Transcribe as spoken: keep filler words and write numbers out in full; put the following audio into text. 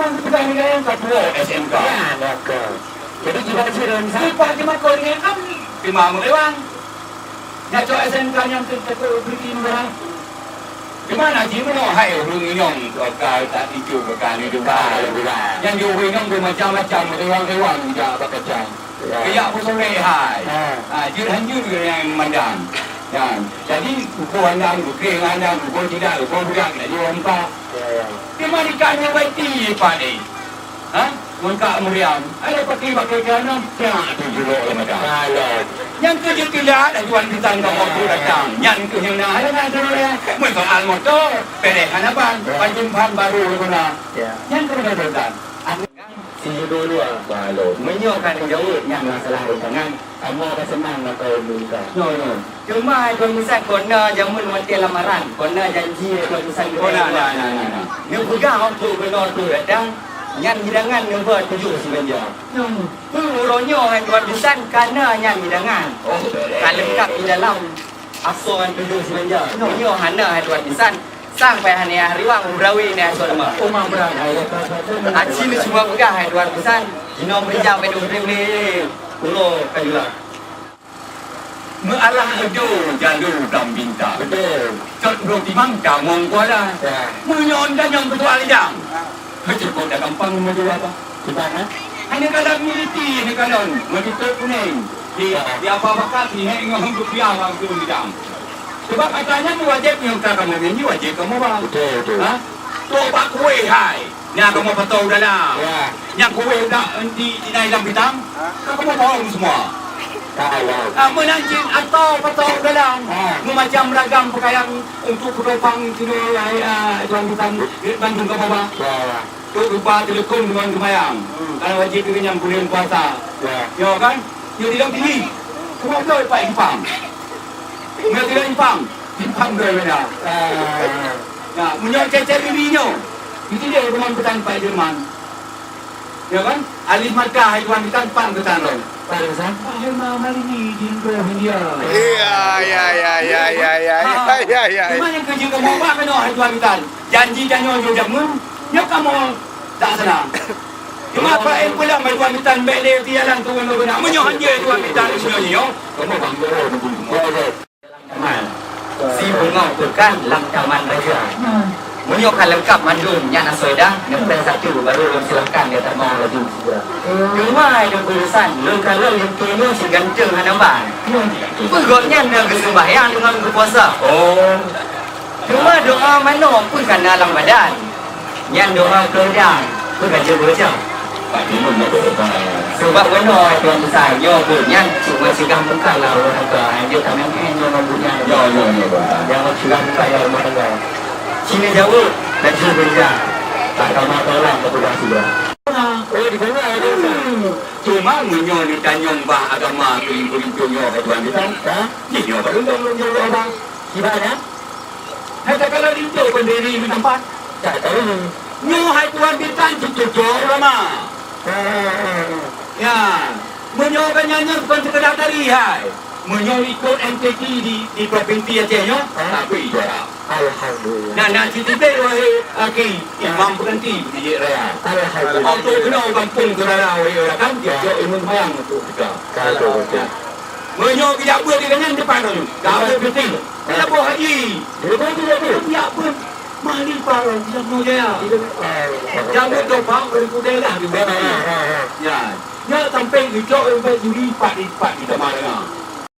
Peugah nilai nyang ka tuwoe S M K. Ya, maka. Jadi, kiban sireuem sa? Leupah jimakot ngon am, teuma meulewang. Nyan cok S M K nyang teuka beureuti murah. Di mana jih meunoe hai ureueng inong ka, ka ticu ka, ka ni juga. Nyang di ureueng inong beumacam-macam, rewang-rewang jak bak kacang. Ya. Keuyak peusolek hai. Ha. Ha, jeuet hanjeuet nyang mandang. Nyan. Jadi, uko handang, uko handang, uko tidak, uko budak, nak jiwoe empat. Ya, ya. Di mana ikan nyang baiti, Pak, ni? Ha? Ngon Kak Mariam. Ada pakai-pakai celana, tiak tu jurok lam mata. Alah. Nyang keu jeuet teulat, Tuan Bisan ka waktu datang. Nyan keu nyang na, ada na tu ya. Mun soal motor, pereh hana ban, ya, pancung ban baru lagu na. Ya. Nyan keu Tuan Bisan. Si judul dua. Balok. Meunyoe ka neujaweueb nyan masalah rintangan, kamoe ka seunang mantong meuningka. Nyoe, nyoe. Teuma hai Tuan Bisan, kon na jameun watèe lamaran, kon na janji hai Tuan Bisan. Oh, na, na, na, na, na. Neupeugah 'oh Teungku Gubunur tu datang, nyan hidangan neuba tujoh sibeunja. Nyoe. Peue uroe nyoe hai Tuan Bisan, ka na nyan hidangan. Oh, ka leungkap di dalam asoe nyan tujoh sibeunja. Nyoe, nyoe hana hai Tuan Bisan. Sang payah nyan riwang beurawi nyan asoe teuma. Uma beurang hai. Aci neucuba peugah hai Tuan Bisan. Jinoe meurijang bèk dum bri-bri. Uroe ka jeulaih. Meualah ajo jalô lam bintang. Betul. Cot brok timang tamong kuala. Ya. Meunyoe anda nyang beutôi alijang. Heucukôp dah gampang meunyoe apa? Gimana? Hanya kalau militi, hanya kalau menutup kuning. Di, ya, di apa bakat, di hek ngon rupiah langsung bidang. Sebab ata nyan wajéb nyang ka kamoe nyan wajéb kamoe ba. Betul, betul. Ha? Tok bak kueh hai. Nyan kamoe patong dalam. Ya. Nyang kuweh dak di, di nai lam bintang, ka kamoe bohong semua. Ka Allah. Ah, meunan cit atau patong dalam. Ha. Meumacam ragam pakaian untuk peutopang keunoe, ya, ya, Tuan Bintang, Bandung ka baba. Ya, ya. Tok rupa teuleukom deungon seumayang. Hmm. Kalau wajéb keu nyang buleuen puasa. Ya. Yo kan? Yo di dalam tinggi. Semua beutôi Pak Ipang. Nyoe tidak Ipang. Ipang doi beda. Ah. Ya, meunyoe cecet diri nyoe. Itu dia teman petang Pak Jerman. Ya kan? Alif markah hai Tuan Bisan pan keutan lom. Pan keutan? Hai ma marini di Indo Hindia. Iya, iya, iya, iya, iya, iya, iya, iya, iya. Cuma nyang keuji kamoe ba keunoe hai Tuan Bisan. Janji tanyoe jok jameun, nyoe kamoe tak senang. Cuma Pak Em pulang hai Tuan Bisan bèk lé tialan turun lom keunan. Meunyoe hanjeuet Tuan Bisan meunyoe nyoe, kamoe bangga. Taman. Si Bungo Peukan lam Taman Raja. Meunyoe ka leungkab mandum nyan asoe dah, neupreh satu baru lôn silahkan gata mau laju sigra. Teuma hai Teungku Bisan, lôn kalon lôn tunoe si ganteng hana ban. Peue gobnyan na geuseumbahyang deungon geupuasa. Oh. Teuma doa manoe pun ka na lam badan. Nyan doa keudang, peue ka jeuet baca. Pak Timun na doa. Sebab bunoe Tuan Bisan, nyoe buet nyan cuma cegah muka lah ureueng muka. Hanjeuet ka main-main nyoe ngon buet nyan. Nyoe, nyoe, nyoe, Tuan. Jangan cegah muka ya rumah tangga. Sini jauh, dan sini kerja. Tak kama tolong kepada sudah. Oh, di sana ada. Cuma meunyoe neutanyong bak agama keulinto-linto nyoe, hai Tuan Bisan, ha? Jih nyoe baru dong lôn jaweueb, Abang. Kiban nyan? Hai takalon linto kon diri meutampat. Tak tahu. Nyoe hai Tuan Bisan cucok ulama. Ya. Meunyoe ka nyan nyan bukan sekedar tari hai. Meunyoe ikot M T Q di, di provinsi Aceh nyoe, tapi juara. Alhamdulillah. Nah, nah, siti bèk wahai aki, imam berhenti di raya. Alhamdulillah. Untuk kena gampông saudara wahai rakan, dia jok imum bayang untuk kita. Betul, betul. Meunyoe geujak beuet di deungon depan tu. Dah beuet beutôi. Dia boh haji. Dia boh tu, dia boh. Dia pun mahli parang di Jabnu Jaya. Jabnu Topak beri kudai lah di bawah. Ya. Ya, sampai geucok sampai juri empat di, empat di Taman Raya.